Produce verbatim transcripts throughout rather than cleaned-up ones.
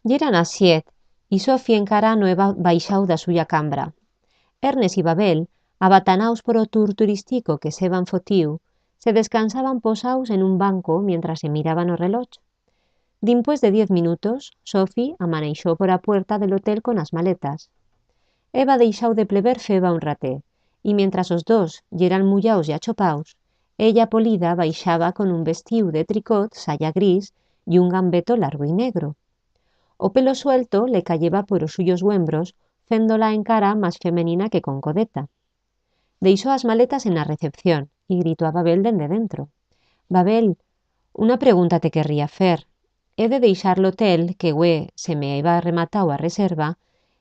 Yeran as siet, y Sophie encara no heba baixau d'a suya cambra. Ernest y Babel, abatanaus por o tour turistico que s'heban fotiu, se descansaban posaus en un banco mientras se miraban o reloch. Dimpués de diez minutos, Sophie amaneixó por a puerta de l'hotel con as maletas. Heba deixau de plever feba un ratet, y mientras os dos yeran mullaus y achopaus, ella polida baixaba con un vestiu de tricot saya gris y un gambeto largo y negro. O pelo suelto le cayeba por os suyos huembros, fendo-la encara mas femenina que concodeta. Deixó as maletas en a recepción y gritó a Babel dende dentro: «Babel, una pregunta te querría fer. He de deixar l'hotel, que hue se me heba rematau a reserva,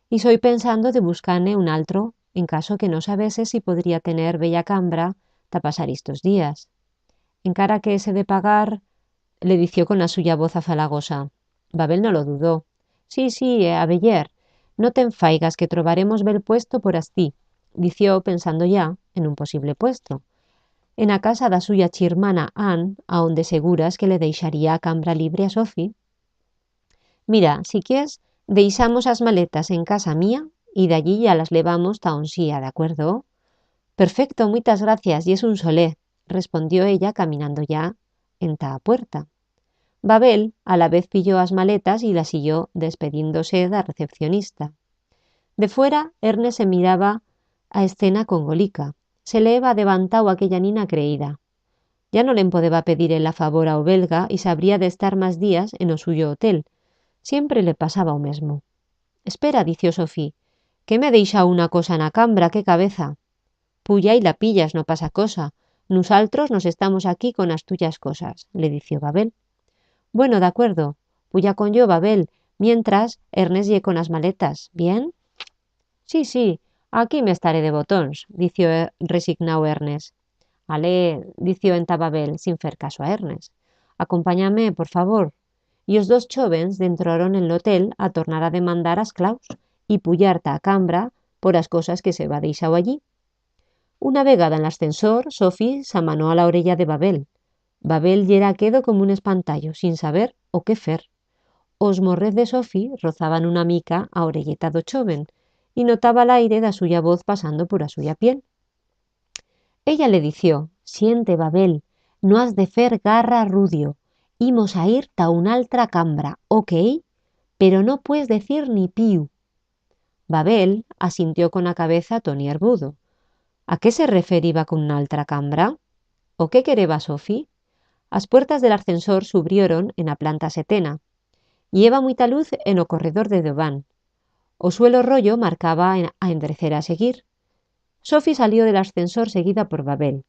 y soi pensando de buscar-ne un altro, en caso que no sabese si podría tener bella cambra ta pasar istos días». «Encara que hese de pagar», le dició con a suya voz afalagosa. Babel no lo dudó. «Sí, sí, eh, a veyer. No te'n faigas, que trobaremos bel puesto por astí», dició pensando ya en un posible puesto. «En a casa d'a suya chirmana Ann, a onde seguras que le deixaría a cambra libre a Sophie». «Mira, si quiers, deixamos as maletas en casa mía y d'allí ya las levamos ta on sía, d'acuerdo?» «Perfecto, muitas gracias, yes un soler», respondió ella caminando ya enta a puerta. Babel, a la vez, pilló as maletas y las siguió despedindo-se d'a recepcionista. De fuera, Ernest se miraba a escena con golica. Se le heba adevantau aquella nina creida. Ya no le'n podeba pedir el a favor a o belga y s'habría d'estar mas días en o suyo hotel. Siempre le pasaba o mesmo. «Espera», dició Sophie, «que m'he deixau una cosa en a cambra, qué cabeza!» «Puya y la pillas, no pasa cosa. Nusaltros nos estamos aquí con as tuyas cosas», le dició Babel. «Bueno, d'acuerdo. Puya con yo, Babel. Mientras, Ernest ye con as maletas, bien?» «Sí, sí, aquí m'estaré de botons», dició, eh, resignau Ernest. «Ale», dició enta Babel, sin fer caso a Ernest. «Acompanya-me, por favor». Y os dos chóvens dentroron en l'hotel a tornar a demandar as claus y puyar ta a cambra por as cosas que s'heba deixau allí. Una vegada en l'ascensor, Sophie s'amanó a la orella de Babel. Babel yera quedo como un espantallo, sin saber o qué fer. Os morrez de Sophie rozaban una mica a orelleta d'o choven y notaba l'aire d'a suya voz pasando por a suya piel. Ella le dició: «Siente, Babel, no has de fer garra rudio. Imos a ir ta una altra cambra, ok? Pero no puez decir ni piu». Babel asintió con a cabeza to niervudo. A qué se referiba con una altra cambra? O qué quereba Sophie? As puertas de l'ascensor s'ubrioron en a planta setena. I heba muita luz en o corredor de debant. O suelo royo marcaba en, a endrecera a seguir. Sophie salió de l'ascensor seguida por Babel.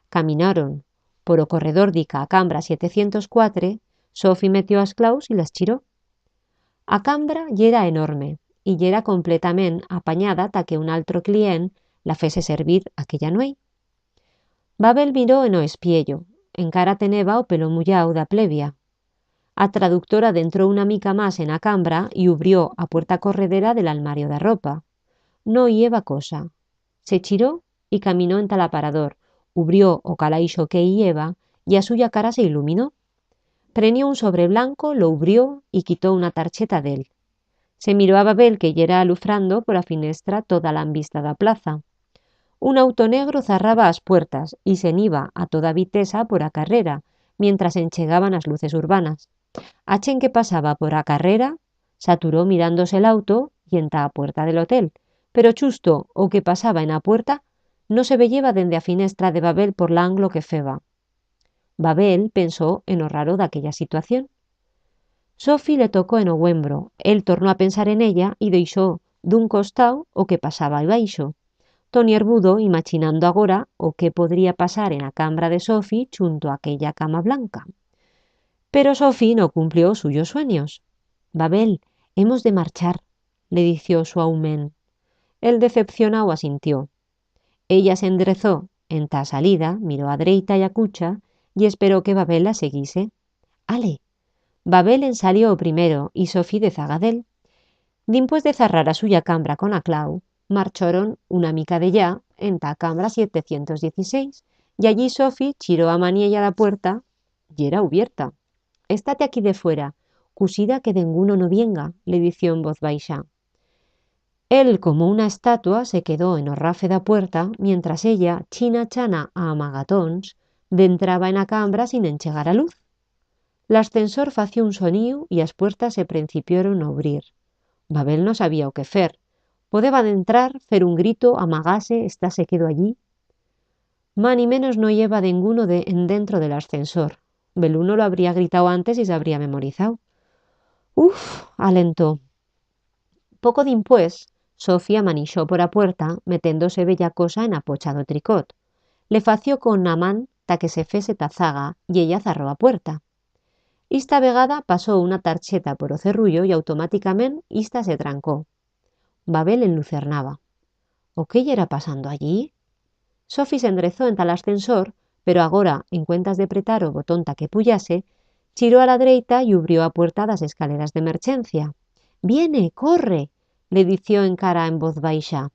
Caminaron por o corredor d'ica a cambra sietecientos cuatro, Sophie metió as claus y las chiró. A cambra yera enorme y yera completament apanyada ta que un altro client la fese servir aquella nueit. Babel miró en o espiello. Encara teneba o pelo mullau d'a plevia. A traductora dentró una mica mas en a cambra y ubrió a puerta corredera de l'almario d'a ropa. No i heba cosa. Se chiró y caminó enta l'aparador, ubrió o calaixo que i heba y a suya cara se iluminó. Prenió un sobre blanco, lo ubrió y quitó una tarcheta d'él. Se miró a Babel, que yera alufrando por a finestra toda l'ambista d'a plaza. Un auto negro zarraba as puertas y se'n iba a toda vitesa por a carrera, mientras enchegaban as luces urbanas. A chent que pasaba por a carrera s'aturó mirando-se l'auto y enta a puerta de l'hotel, pero chusto o que pasaba en a puerta no se veyeba dende a finestra de Babel por l'anglo que feba. Babel pensó en o raro d'aquella situación. Sophie le tocó en o huembro, él tornó a pensar en ella y deixó d'un costau o que pasaba baixo. To niervudo, imachinando agora o qué podría pasar en a cambra de Sophie chunto a aquella cama blanca. Pero Sophie no cumplió os suyos suenyos. «Babel, hemos de marchar», le dició suaument. El decepcionau asintió. Ella s'endrezó enta a salida, miró a dreita y a cucha y esperó que Babel la seguise. Ale. Babel en salió o primero y Sophie dezaga d'él. Dimpués de zarrar a suya cambra con a clau, marchoron una mica d'ellá enta a cambra sietecientos dieciséis, y allí Sophie chiró a maniella d'a puerta. Yera ubierta. «Estate aquí defuera, Cusida que denguno no vienga, le dició en voz baixa. Él, como una estatua, se quedó en o rafe d'a puerta, mientras ella, china-chana a amagatons, dentraba en a cambra sin enchegar a luz. L'ascensor fació un soniu y as puertas se prencipioron a ubrir. Babel no sabía o qué fer. Podeba dentrar, fer un grito, amagar-se, estar-se quedo allí? Manimenos no i heba denguno de, en dentro de l'ascensor. Beluno lo habría gritau antes y s'habría memorizau. Uf, alentó. Poco dimpués, Sophie amanixó por a puerta, metendo-se bellacosa en a pocha d'o tricot. Le fació con a man ta que se fese ta zaga y ella zarró a puerta. Ista vegada pasó una tarcheta por o cerrullo y automaticament ista se trancó. Babel enlucernaba. O qué yera pasando allí? Sophie s'endrezó enta l'ascensor, pero agora, en cuentas de pretar o botón ta que puyase, chiró a la dreita y ubrió a puerta d'as escaleras d'emerchencia. Viene, corre, le dició encara en voz baixa.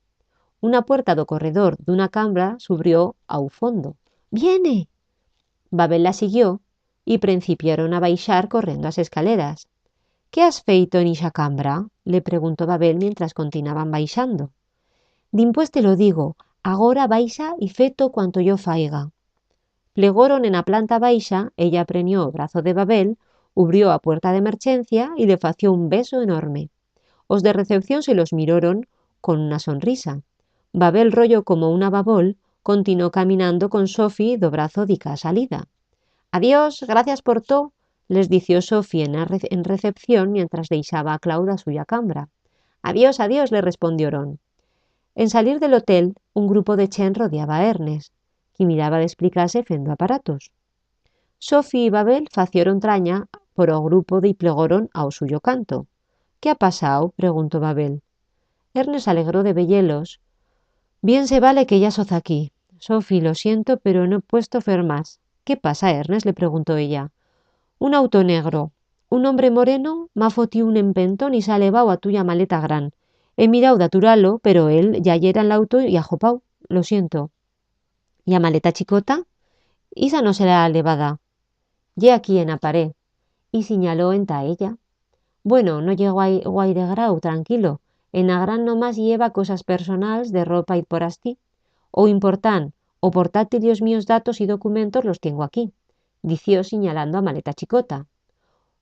Una puerta d'o corredor d'una cambra s'ubrió a u fondo. Viene! Babel la siguió y prencipioron a baixar correndo as escaleras. Qué has feito en ixa cambra? Le preguntó Babel mientras continaban baixando. Dimpués te lo digo, agora baixa y fe tot cuanto yo faiga. Plegoron en a planta baixa, ella prenió o brazo de Babel, ubrió a puerta d'emerchencia y le fació un beso enorme. Os de recepción se los miroron con una sonrisa. Babel, royo como una babol, continuó caminando con Sophie d'o brazo dica a salida. Adiós, gracias por tot, les dició Sophie en, a rece-, en recepción mientras deixaba a clau d'a suya cambra. Adiós, adiós, le respondioron. En salir de l'hotel, un grupo de chent rodiaba a Ernest, qui miraba d'explicar-se fendo aparatos. Sophie y Babel facioron tranya por o grupo y plegoron a o suyo canto. Qué ha pasau? Preguntó Babel. Ernest s'alegró de veyer-los. Bien se vale que ya soz aquí. Sophie, lo siento, pero no he puesto fer más. Qué pasa, Ernest? Le preguntó ella. Un auto negro. Un hombre moreno m'ha fotiu un empentón y s'ha levau a tuya maleta gran. He mirau d'aturar-lo, pero él ya yera en l'auto y ha hopau. Lo siento. Y a maleta chicota? Ixa no se la ha levada. Ye aquí en a paret. Y sinyaló enta ella. Bueno, no ye guai-, guaire grau, tranquilo. En a gran nomás i heba cosas personals de ropa y por astí. O important, o portátil y os míos datos y documentos los tiengo aquí, dició sinyalando a maleta chicota.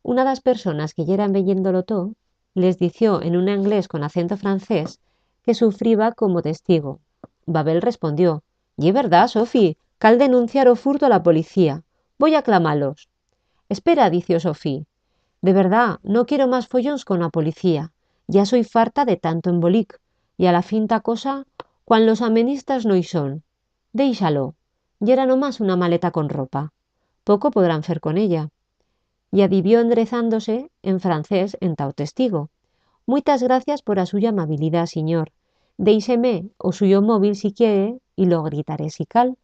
Una d'as personas que yeran veyendo-lo tot les dició en un anglés con acento francés que s'ufriba como testigo. Babel respondió: Ye verdat, Sophie, cal denunciar o furto a la policía. Voi a clamar-los. Espera, dició Sophie. De verdat, no quiero más follons con a policía. Ya soi farta de tanto embolic. Y a la fin ta cosa, cuan los amenistas no i son. Deixa-lo. Yera nomás una maleta con ropa. Poco podrán fer con ella. Y adivió endrezando-se en francés enta o testigo: Muitas gracias por a suya amabilidat, sinyor. Deixe-me o suyo móbil si quiere y lo gritaré si cal.